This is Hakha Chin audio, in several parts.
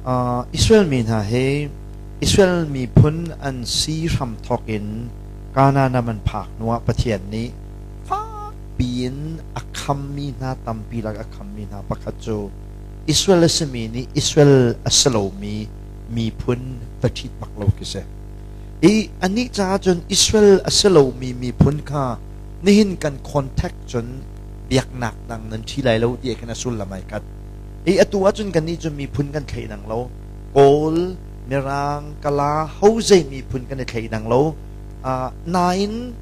Israel mi hna hi Israel miphun an si hramthawk in Kanaan ram an phak hnuah Pathian nih fakpi in a khammi hna tampi lak a khammi hna pakhat cu Israel a simi nih Israel a si lomi miphun va ṭhit bak lo khi si. I anih caah cun Israel a si lomi miphun kha nihin kan contact cun biaknak dang nan ṭhi lai lo ti khin a sullam ai khat. I atu ahcun kannih cu miphun kan thleidang lo. Kawl, Mirang, Kala, ho zei miphun kan i thleidang lo. Nain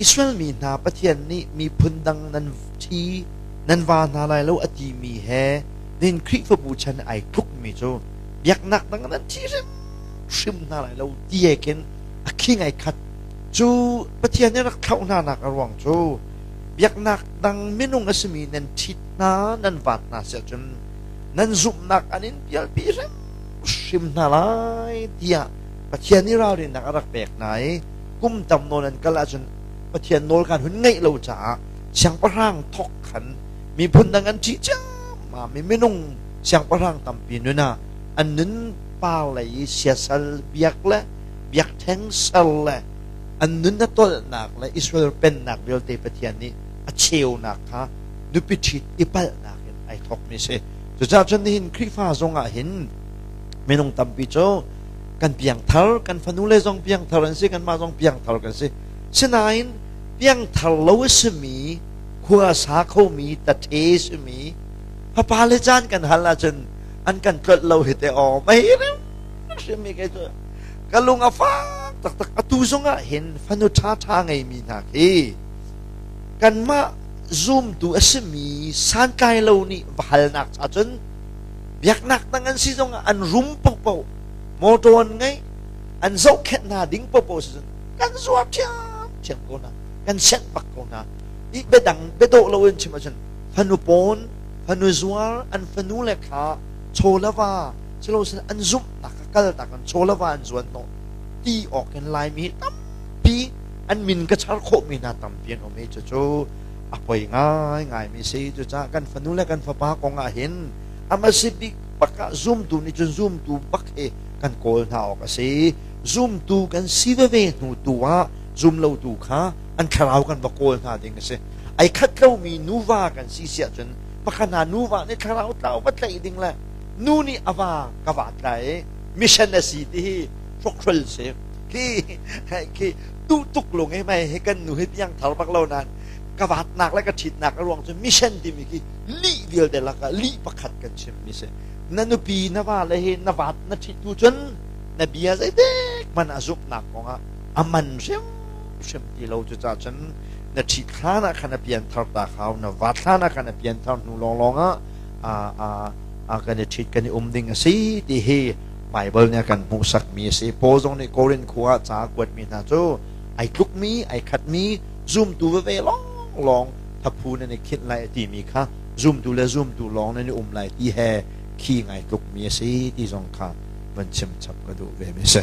Israel mi hna Pathian nih miphun dang nan ṭhi nan va hna lai lo a timi he nihin Khrihfabu chan ai tlukmi cu biaknak dang nan ṭhi hrimhrim hna lai lo ti he khin a khing ai khat. Cu Pathian nih rak thlauh hna nak a ruang cu biaknak dang minung a simi nan ṭhit hna nan vat hna si ahcun nan zumhnak an in pialpi hrimhrim hna lai tiah Pathian nih ralrinnak a rak pek hna i kum tam nawn an kal ahcun Pathian nawl kan hun ngeih lo caah siangpahrang thawk khan miphun dang an ṭih ciammam i minung siangpahrang tampi nun ah an nun par lei i siasal biak le biakṭheng ser le an nun a tolhnak le Israel pennak vialte Pathian nih a cheunak kha nupi ṭhit i palhnak in ai thawkmi si. Cucaah cun nihin Khrihfa zong ah hin minung tampi cu kan piangthar, kan fanule zong piangthar an si, kanmah zong piangthar kan si. Sinain piangthar lo a simi, khua sa khomi, tathe simi, fapa le caan kan hal ahcun an kan tlolh lo hi te aw mei hrim mi kei cu ka lung a fak taktak. Atu zong ah hin fanu ṭhaṭha ngeimi hna khi kanmah zumtu a simi santlai lo nih va halnak cha cun biaknak dang an si zongah an rum paohpaoh motor an ngeih an zohkhenh hna ding paohpaoh si cun kan zuar ṭhiamṭhiam ko hna, kan senh bak ko hna. I biadang biadawh lo in chim ahcun fanu pawn fanu zuar an fanu le kha chaw le va silosin an zumhnak kha kal tak an chaw le va an zuan hnawh ti awk in Laimi tampi an min ka char khawhmi hna tampi an um i cucu a poi ngaingaimi si. Cucaah kan fanu le kan fapa kong ah hin ama si bik bak ah zumtu nih cun zumtu bak hi kan kawl hna awk a si. Zumtu kan si veve hnu tu ah zumlotu kha an thlarau kan va kawl hna ding a si. Ai khat lomi nuva kan si si ahcun pakhat hna nuva nih thlarau tlau va tlaih ding le nu nih a va ka vat lai mission a si ti hi hrokhrol si. Khi khi tu tuk lung he mai he kan nu hi piang thar bak lo nan ka vatnak le ka ṭhitnak a ruang cu mission timi khi lih vialte lakah lih pakhat kan chim mi si. Na nupi na va le hi na vat na ṭhit tu cun na bia zeitik hmanh a zumhnak kongah a man hrimhrim ti lo. Cucaah cun na ṭhit hlan ah khan a pian thar ta hau, na vat hlan ah khan a pian thar hnu lawnglawng ah a kan i ṭhit kan i um ding a si ti hi Baibal nih a kan hmuhsakmi a si. Paul zong nih Korin khua ah ca a kuatmi hna cu ai tlukmi, ai khatmi, zumtu veve lawnglawng thaphu nan i khinh lai a timi kha zumtu le zumtu lawng nan i um lai ti he khi ngai tlukmi a si ti zong kha van chim chap ka duh ve mi a si.